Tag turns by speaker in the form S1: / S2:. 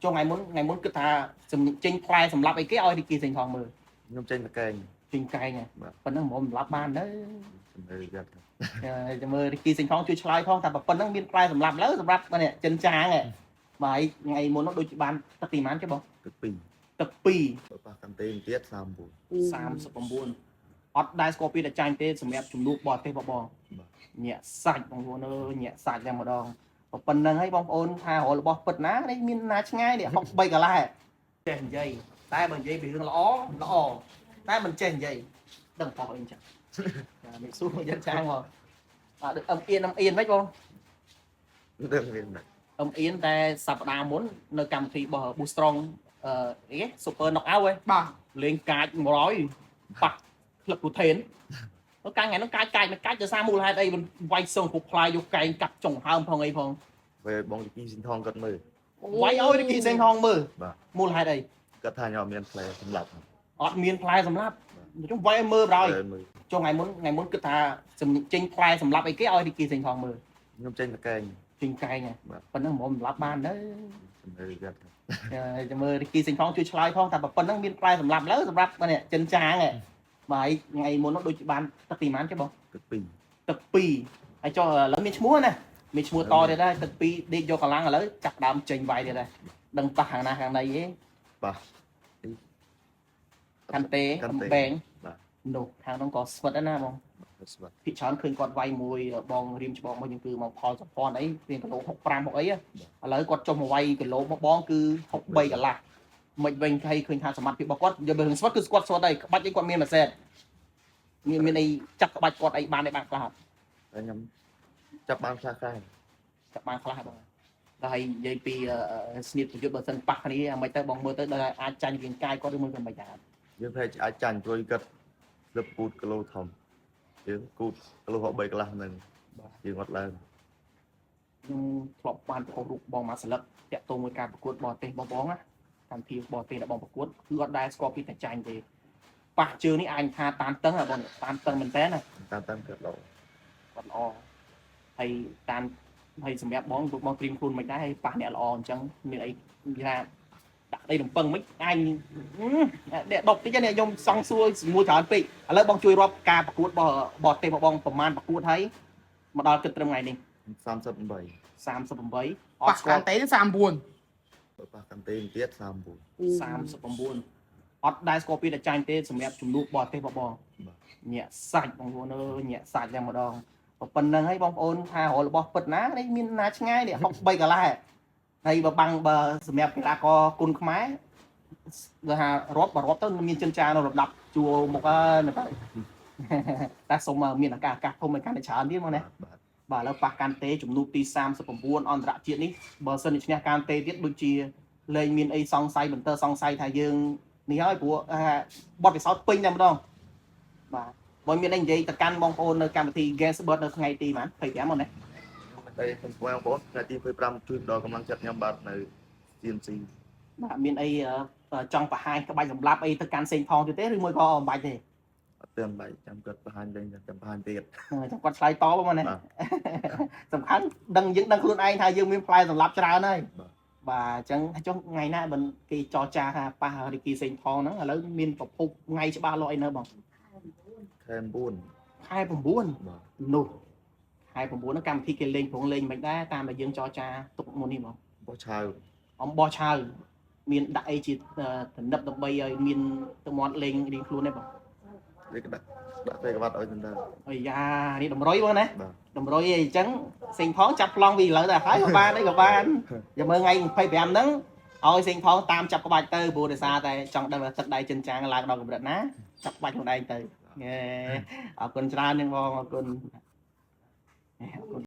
S1: ចុះថ្ងៃមុនគិតថាចេញផ្លែសម្រាប់អីគេឲ្យរីគីសេងថងមើល
S2: ខ្ញុំចេញមកកែង
S1: ចេញកែងហ៎
S2: បាទ
S1: ប៉ុណ្ណឹងមិនសម្រាប់បានទៅ
S2: សម្រាប់គាត់
S1: ចាំមើលរីគីសេងថងជួយឆ្លើយផងថាប៉ុណ្ណឹងមានផ្លែសម្រាប់លើសម្រាប់នេះចិនចាងហ៎បាទថ្ងៃមុននោះដូចជាបានទឹកទីម៉ានទេបង
S2: ទឹកពីរ
S1: ទឹក2
S2: បើប៉ះកាន់ទេទៀត39
S1: 39អត់ដែលស្គាល់ពីតែចាញ់ទេសម្រាប់ជំនួបបរទេសបងបង
S2: បាទ
S1: ញាក់សាច់បងប្អូនអើយញាក់សាច់តែម្ដងប៉ុណ្្នឹងហើយបងប្អូនថារករបស់ពិតណានេះមានណាឆ្ងាយនេះ63កន្លះចេះនិយាយតែបើនិយាយពីរឿងល្អល្អតែមិនចេះនិយាយដឹងផុសអីចឹងចាមិនសួរយ៉ាងចាងមកអត់ដូចអឹមអៀនអឹមអៀនមិនបង
S2: ដឹងមានណា
S1: អឹមអៀនតែសប្តាហ៍មុននៅកម្មវិធីរបស់ Boost Strong អឺអីគេ Super Knockout ហ៎
S3: បាទ
S1: លេងកាច100ប៉ះក្លឹបពូថេនទៅកាញ់ថ្ងៃហ្នឹងកាចកាចមិនកាចដោយសារមូលហេតុអីមិនវាយសងពុកផ្លាយយកកែងកាប់ចុងហើមផងអីផង
S2: ពេលបងទី2សិនថងគាត់មើល
S1: វាយឲ្យរីគីសេងហងមើល
S2: បាទ
S1: មូលហេតុអី
S2: គាត់ថាខ្ញុំអត់មានផ្លែសម្រាប់
S1: អត់មានផ្លែសម្រាប់អញ្ចឹងវាយឲ្យមើលបណ្ដោយ
S2: មើល
S1: ចុះថ្ងៃមុនគិតថាចេញផ្លែសម្រាប់អីគេឲ្យរីគីសេងហងមើល
S2: ខ្ញុំចេញមកកែង
S1: ចេញកែងហ៎
S2: បាទ
S1: ប៉ុណ្ណឹងមិនសម្រាប់បានទៅ
S2: សម្រាប់គាត់
S1: ចាំមើលរីគីសេងហងជួយឆ្លើយផងថាប៉ុណ្ណឹងមានផ្លែសម្រាប់លើសម្រាប់នេះចិនចាងហ៎បាទថ្ងៃមុននោះដូចជាបានទឹកទីម៉ានទេបង
S2: ទឹកពីរ
S1: ទឹក2ហើយចុះឥឡូវមានឈ្មោះណាមានឈ្មោះតទៀតហើយទឹក2ដេកយកកម្លាំងឥឡូវចាប់ដើមចេញវាយទៀតហើយដឹងប៉ះខាងណាខាងណីទេ
S2: ប៉ះ
S1: កាន់ទេ
S2: កាន់ទេ
S1: អំបែង
S2: បាទ
S1: នោះខាងនោះក៏ស្វិតដែរណាបង
S2: ស្វាត់
S1: ភាគច្រើនឃើញគាត់វាយមួយបងរៀមច្បងមកយើងគឺមកផលសុភ័ណ្ឌអីមានគីឡូ65 6អីឥឡូវគាត់ចុះមកវាយគីឡូមកបងគឺ63កន្លះមិនវិញឃើញឃើញថាសមត្ថភាពរបស់គាត់យកទៅរឿងស្វិតគឺគាត់ស្វិតហើយក្បាច់អីគាត់មានមួយសេតមានអីចាប់ក្បាច់គាត់អីបានឯបានខ្លះអត់
S2: តែខ្ញុំចាប់បានខ្លះខ្លះ
S1: ចាប់បានខ្លះបងតែហើយនិយាយពីស្នៀតប្រយុទ្ធបើសិនប៉ះគ្នាអាមិនទៅបងមើលទៅដល់អាចចាញ់រាងកាយគាត់ឬមួយក៏មិនដែរ
S2: យើងប្រហែលជាអាចចាញ់ព្រួយគាត់លឹបគូតគីឡូធំយើងគូតគីឡូ63កន្លះហ្នឹងយើងអត់ឡើង
S1: ខ្ញុំធ្លាប់បានផុសរូបបងមកស្លឹកតាក់ទងមួយការប្រកួតបរទេសបងបងណាកម្មវិធីបរទេសដែលបងប្រកួតគឺអត់ដែលស្គាល់ពីតែចាញ់ទេប៉ះជើងនេះអាចថាតាមតឹងហ៎បងតាមតឹងមែនតើណា
S2: តាមតាមគាត់ល្អ
S1: គាត់ល្អហើយតាមហើយសម្រាប់បងបងត្រៀមខ្លួនមិនដែរហើយប៉ះអ្នកល្អអញ្ចឹងមានអីនិយាយថាដាក់ដីរំពឹងមិនអញអ្នកដប់តិចនេះខ្ញុំសង់សួរមួយច្រើនពេកឥឡូវបងជួយរាប់ការប្រកួតរបស់បរទេសរបស់បងប្រហែលប្រកួតហើយមកដល់គិតត្រឹមថ្ងៃនេះ
S2: 38
S1: 38អ
S3: ប៉ះ
S1: ត់ស្គាល់
S3: កាន់ទេ39
S2: បើប៉ះកាន់ទេទៀត39
S1: 39អត់ដែលស្គាល់ពីតែចាញ់ទេសម្រាប់ជំនួបបរទេសរបស់បង
S2: បាទ
S1: ញាក់សាច់បងប្អូនអើយញាក់សាច់តែម្ដងប៉ុណ្្នឹងហើយបងប្អូនថារករបស់ពិតណានេះមានណាឆ្ងាយនេះ63កន្លះហើយបើបាំងបើសម្រាប់កីឡាករគុណខ្មែរគេថារាប់បើរាប់ទៅមានចិនចានៅលំដាប់ជួរមុខហើយនៅទៅ តែសូមមានឱកាសឱកាសធំឲ្យកាន់តែច្រើនទៀតមកណា
S2: បាទ
S1: បាទឥឡូវប៉ះកាន់ទេជំនួបទី39អន្តរជាតិនេះបើសិនជាឈ្នះកាន់ទេទៀតដូចជាលែងមានអីសង្ស័យបន្តសង្ស័យថាយើងនេះហើយព្រោះថាបទពិសោធន៍ពេញតែម្ដងបាទបើមានអីនិយាយទៅកាន់បងប្អូននៅកម្មវិធី Guest Bird នៅថ្ងៃទីប៉ុន្មាន25មកណា
S2: តែខ្ញុំបងប្អូនថ្ងៃទី25ជួយដល់កម្លាំងចិត្តខ្ញុំបាទនៅ CMC
S1: បាទមានអីចង់បង្ហាញក្បាច់សម្លាប់អីទៅកាន់សេងថងទៀតទេឬមួយក៏មិនបាច់ទេ
S2: អត់ទាន់បាយចាំគាត់បង្ហាញវិញចាំបង្ហាញទៀត
S1: ចាំគាត់ឆ្លើយតបមកណា
S2: បាទ
S1: សំខាន់ដឹងយើងដឹងខ្លួនឯងថាយើងមានផ្លែសម្លាប់ច្រើនហើយ
S2: បាទ
S1: បាទអញ្ចឹងចុះថ្ងៃណាបើគេចរចាថាប៉ះរីគីសេងថងហ្នឹងឥឡូវមានប្រភពថ្ងៃច្បាស់លាស់អីនៅបង
S2: ខែ9
S1: ខែ9
S2: បាទ
S1: នោះខែ9ហ្នឹងកម្មវិធីគេលេងប្រងលេងមិនដែរតាមដែលយើងចរចាទុកមុននេះបង
S2: បោះឆាវ
S1: អំបោះឆាវមានដាក់អីជាតំណឹបដើម្បីឲ្យមានទឹកមាត់លេងរៀងខ្លួនទេបង
S2: គេដាក់ដាក់តែក្បាត់ឲ្យទៅ
S1: អាយ៉ានេះតម្រុយបងណា
S2: បាទ
S1: តម្រុយអីអញ្ចឹងសេងថងចាប់ប្លង់ពីឥឡូវទៅហើយក៏បានអីក៏បាន อย่าមើលថ្ងៃ25ហ្នឹងឲ្យសេងផងតាមចាប់ក្បាច់ទៅព្រោះដោយសារតែចង់ដឹងថាទឹកដៃចិនចាងឡើងដល់កម្រិតណាចាប់ក្បាច់ខ្លួនឯងទៅហេអរគុណច្រើននឹងបងអរគុណអរគុណ